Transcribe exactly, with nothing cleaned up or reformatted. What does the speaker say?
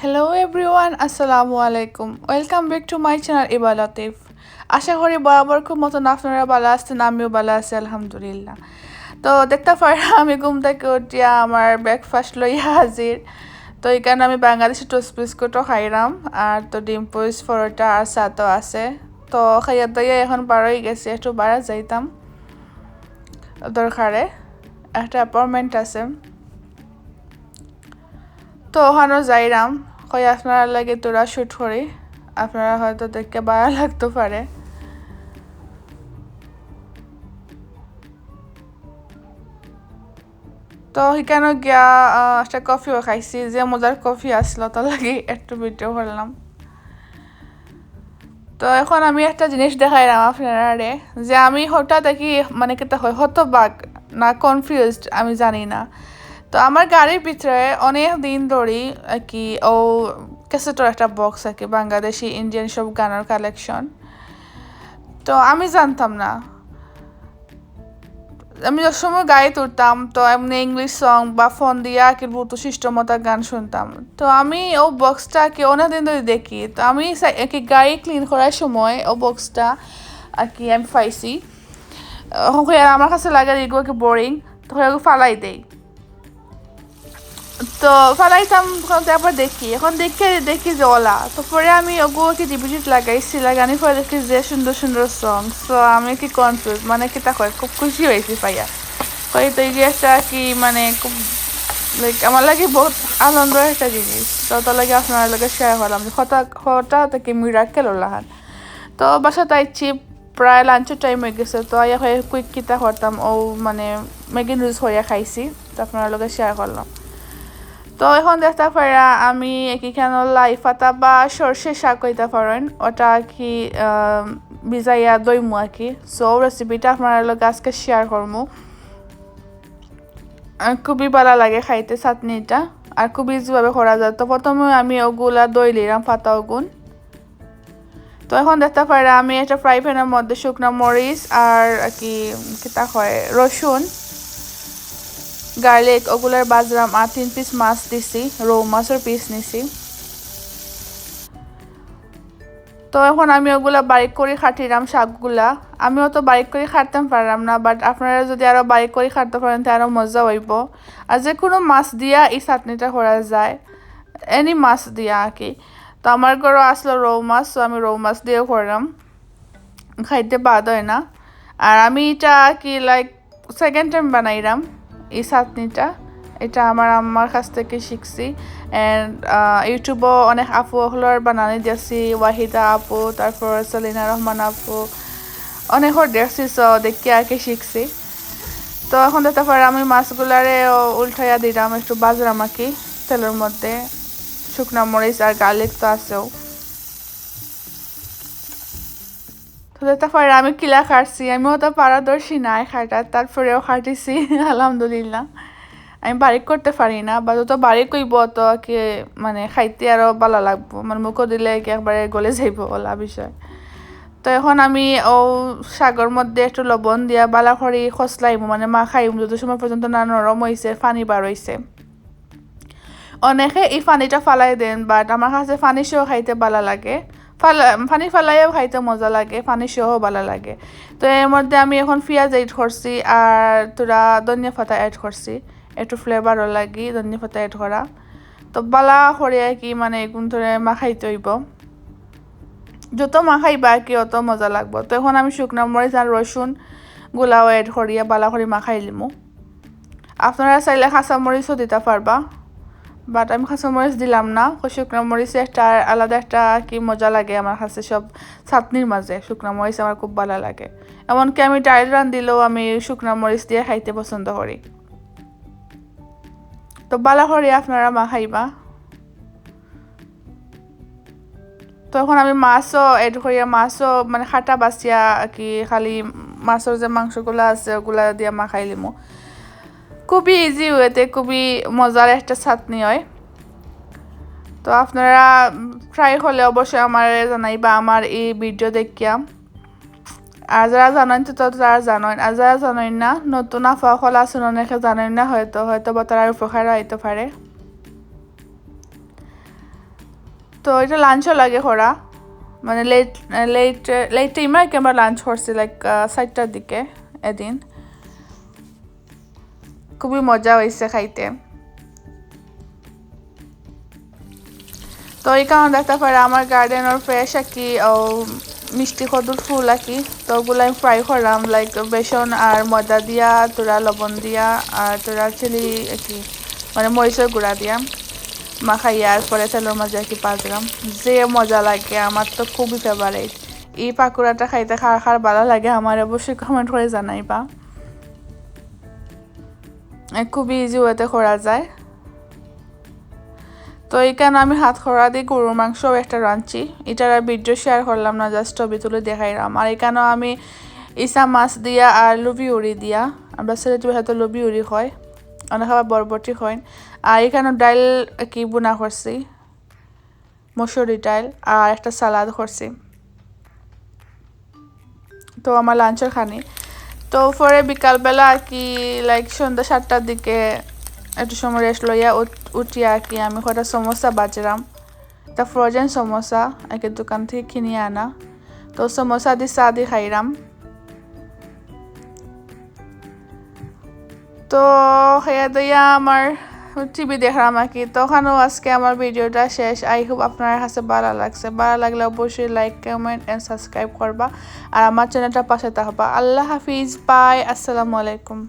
Hello everyone, আসসালামু আলাইকুম। Welcome back to my channel ইবা লতিফ। আশা করি বরাবর খুব মতন আপনারা ভালা আছেন, আমিও ভালা আছি আলহামদুলিল্লাহ। তো দেখতা পাররা আমি ঘুম থাকি উঠিয়া আমার breakfast লইয়া হাজির। তো এখানো আমি বাংলাদেশি toast বিস্কুটও খাইরাম, আর তো ডিম পোস্ট, পরোটা আর চা তো আছে। তো খাইয়া দাইয়া এখন বার অই গেছি, একটু বারা যাইতাম দরকারে, একটা appointment আছে। তো ওখানো যাইরাম, কই আপনারার লাগি থুড়া shoot করি, আপনারা হয়তো দেখতে ভালা লাগতো পারে। তো হিকানো গিয়া আহ, একটা কফিও খাইছি, যে মজার কফি আসলো, তার লাগি একটু ভিডিও করলাম। তো এখন আমি একটা জিনিস দেখাইরাম আপনারারে, যে আমি হঠাৎ আর কি, মানে, কিতা হয়, হতবাক না কনফিউজড, আমি জানি না। তো আমার গাড়ির ভিতরে অনেক দিন ধরি আর কি ও ক্যাসেটর একটা বক্স আর কি, বাংলাদেশি ইন্ডিয়ান সব গানর কালেকশন। তো আমি জানতাম না, আমি সবসময় গাড়ি তুলতাম, তো এমনি ইংলিশ সং বা ফোন দিয়া আর কি ব্লুটুথ সিস্টেম মতো গান শুনতাম। তো আমি ও বক্সটা আর কি অনেক দিন ধরি দেখি, তো আমি সা- আর কি গাড়ি ক্লিন করার সময় ও বক্সটা আর কি আমি পাইছি। এখন কই আর আমার কাছে লাগে এগুলো কি বোরিং, তো ওগুলো ফালাই দেই। তো ফালাইতাম, তখন তো আবার দেখি, এখন দেখি, দেখি যে ওলা। তো পরে আমি ওগুলো কি ডিভিডিত লাগাইছি, লাগানি পরে দেখি যে সুন্দর সুন্দর সং। তো আমি কি কনফিউজ, মানে, কিতা কয়, খুব খুশি হয়েছি পাইয়া। কই তো এই যে একটা কি, মানে, খুব, লাইক, আমার লাগি বহুত আনন্দর একটা জিনিস। তো তার লাগি আপনার লগে শেয়ার করলাম যে হঠাৎ হঠাৎ কি মিরাকেল ওলাহান। তো বাসাত আইছি, প্রায় লাঞ্চর টাইম হয়ে গেছে। তো আইয়া হয় কুইক কিতা করতাম, ও, মানে, ম্যাগি নুডলস হইয়া খাইছি, তো আপনার লগে শেয়ার করলাম। তো এখন দেখতা পাররা আমি একই কেন লাই পাতা বা সর্ষে শাক কইতা পারেন, ওটা কি আহ, ভিজাইয়া দইমু আর কি। সো রেসিপিটা আপনার লগে আজকে শেয়ার করমু। আর খুবই ভালা লাগে খাইতে চাটনিটা, আর খুবই ইজিভাবে করা যায়। তো প্রথমে আমি ওগুলা দই লিলাম, পাতা ওগুন। তো এখন দেখতা পাররা আমি একটা ফ্রাই প্যানের মধ্যে শুকনা মরিচ আর কি, কিতা কয়, রসুন, গার্লিক, ওগুলার বাজরাম, আর তিন পিস মাছ দিছি, রৌ মাছর পিস নিছি। তো এখন আমি ওগুলা বারিক করি কাটিরাম শাকগুলা। আমিও তো বারিক করি কাটতাম পাররাম না, বাট আপনারা যদি আরো বারিক করি কাটতে পারেন, তে আরো মজা হইব। আর যে কোনো মাছ দিয়া এই চাটনিটা করা যায়, এনি মাছ দিয়া আর কি। তো আমার ঘরো আসলো রৌ মাছ, তো আমি রৌ মাছ দিয়েও করলাম, খাইতে বাদ হয় না। আর আমি এটা কি, লাইক, সেকেন্ড টাইম বানাইলাম এই চাটনিটা। এটা আমার আম্মার কাছ থেকে শিখছি। অ্যান্ড ইউটিউবও অনেক আপু অকলর বানানি দেখছি, ওয়াহিদা আপু, তারপর সেলিনা রহমান আপু, অনেকর দেখছি। সো দেখি আর কি শিখছি। তো এখন দেখতা পাররা আমি মাছগুলারে উল্টাইয়া দিলাম, একটু বাজরাম আর কি তেলের মধ্যে। শুকনা মরিচ আর গার্লিক তো আছেও। তো দেখতা পাররা আমি কিলা কাটছি, আমিও তো পারদর্শী নাই কাটাত, তারপরেও কাটিছি আলহামদুলিল্লাহ। আমি বারিক করতে পারি না, বা যত বারিক হইব তো কি, মানে, খাইতে আরো ভালা লাগবো, মানে মুখো দিলে কি একবারে গলে যাইব ওলা বিষয়। তো এখন আমি ও শাকর মধ্যে একটু লবণ দিয়া ভালা করি কষলাইমু, মানে মাখাইমু, যত সময় পর্যন্ত না নরম হইছে, পানি বার হইছে। অনেকে এই পানিটা ফালাই দেন, বাট আমার কাছে পানি সহ খাইতে ভালা লাগে। ফালা-, পানি ফালাইয়াও খাইতে মজা লাগে, পানি সহ ভালা লাগে। তো এর মধ্যে আমি এখন পিঁয়াজ অ্যাড করছি আর থুড়া ধনিয়া পাতা অ্যাড করছি, একটু ফ্লেভারও লাগি ধনিয়া পাতা অ্যাড করা। তো ভালা করি আর কি, মানে, এগুন ধরে মাখাইতে হইব। যত মাখাইবা আর কি, অত মজা লাগবো। তো এখন আমি শুকনা মরিচ আর রসুন গুলাও অ্যাড করিয়া ভালা করি মাখাই লিমু। আপনারা চাইলে কাঁচা মরিচও দিতা পারবা, বাট আমি কাঁচা মরিচ দিলাম না। তো শুকনা মরিচে একটা আলাদা একটা কি মজা লাগে আমার কাছে, সব চাটনির মাঝে শুকনা মরিচ আমার খুব ভালা লাগে। এমনকি আমি ডাইল রান্ধিলেও আমি শুকনা মরিচ দিয়া খাইতে পছন্দ করি। তো ভালা করি আপনারা মাখাইবা। তো এখন আমি মাছও অ্যাড করিয়া, মাছও মানে কাটা বাছিয়া কি, খালি মাছর যে মাংসগুলা আছে ওগুলা দিয়া মাখাই লিমু। খুবই ইজি ওয়েতে খুবই মজার একটা চাটনি হয়। তো আপনারা ট্রাই করলে অবশ্যই আমারে জানাইবা আমার এই ভিডিও দেখিয়া। আর যারা জানেন তো, তো তারা জানেন, আর যারা জানেন না, নতুন আফা অকল আছেন, অনেকে জানেন না হয়তো, হয়তো বা তারার উপকার হইতে পারে। তো ইটা লাঞ্চও লাগে করা, মানে লেট লেট লেট টাইমে আর কি আমরা লাঞ্চ করছি, লাইক চারটার দিকে এদিন। খুবই মজা হয়েছে খাইতে। তো এখানো দেখতা পারো আমার গার্ডেনর ফ্রেশ আর কি, ও মিষ্টি কদুর ফুল আর কি। তো ওগুলো আমি ফ্রাই করলাম, লাইক বেসন আর ময়দা দিয়া, তোরা লবণ দিয়া, আর তোরা চিলি আর কি, মানে মরিচের গুঁড়া দিয়া মাখাইয়া, আর পরে তেলর মাঝে আর কি ভাজলাম। যে মজা লাগে, আমার তো খুবই ফেভারিট। এই পাকোড়াটা খাইতে কার কার ভালা লাগে, আমারে অবশ্যই কমেন্ট করে জানাইবা। এ, খুবই ইজি ওয়েতে করা যায়। তো এখানো আমি হাত করা দি গরুর মাংস একটা রাঁধছি, ইটার আর ভিডিও শেয়ার করলাম না, জাস্ট ছবি তুলে দেখাইলাম। আর এখানো আমি ইসা মাছ দিয়া আর লুবি উড়ি দিয়া, আমরা সিলেটি ভাষাতে লুবি উড়ি কয়, অনেক আবার বরবটি কয়। আর এখানো ডাইল কি বুনা করছি, মসুরি ডাইল, আর একটা সালাদ করছি। তো আমার লাঞ্চের খানি। তো পরে বিকালবেলা আর কি, লাইক সন্ধ্যা সাতটার দিকে একটু সময় রেস্ট লইয়া উঠ- উঠিয়া আর কি আমি কয়টা সমোসা বাজরাম। তা ফ্রোজেন সমোসা আর কি, দোকান থেকে কিনে আনা। তো সমোসা দি চা দি খাইরাম। তো খেয়া দিয়া আমার টিভি দেখলাম আর কি। তখনও আজকে আমার ভিডিওটা শেষ। আই হোপ আপনার কাছে ভালা লাগছে। ভালা লাগলে অবশ্যই লাইক, কমেন্ট অ্যান্ড সাবস্ক্রাইব করবা, আর আমার চ্যানেলটা পাশে থাকবা। আল্লাহ হাফিজ, বাই, আসসালামু আলাইকুম।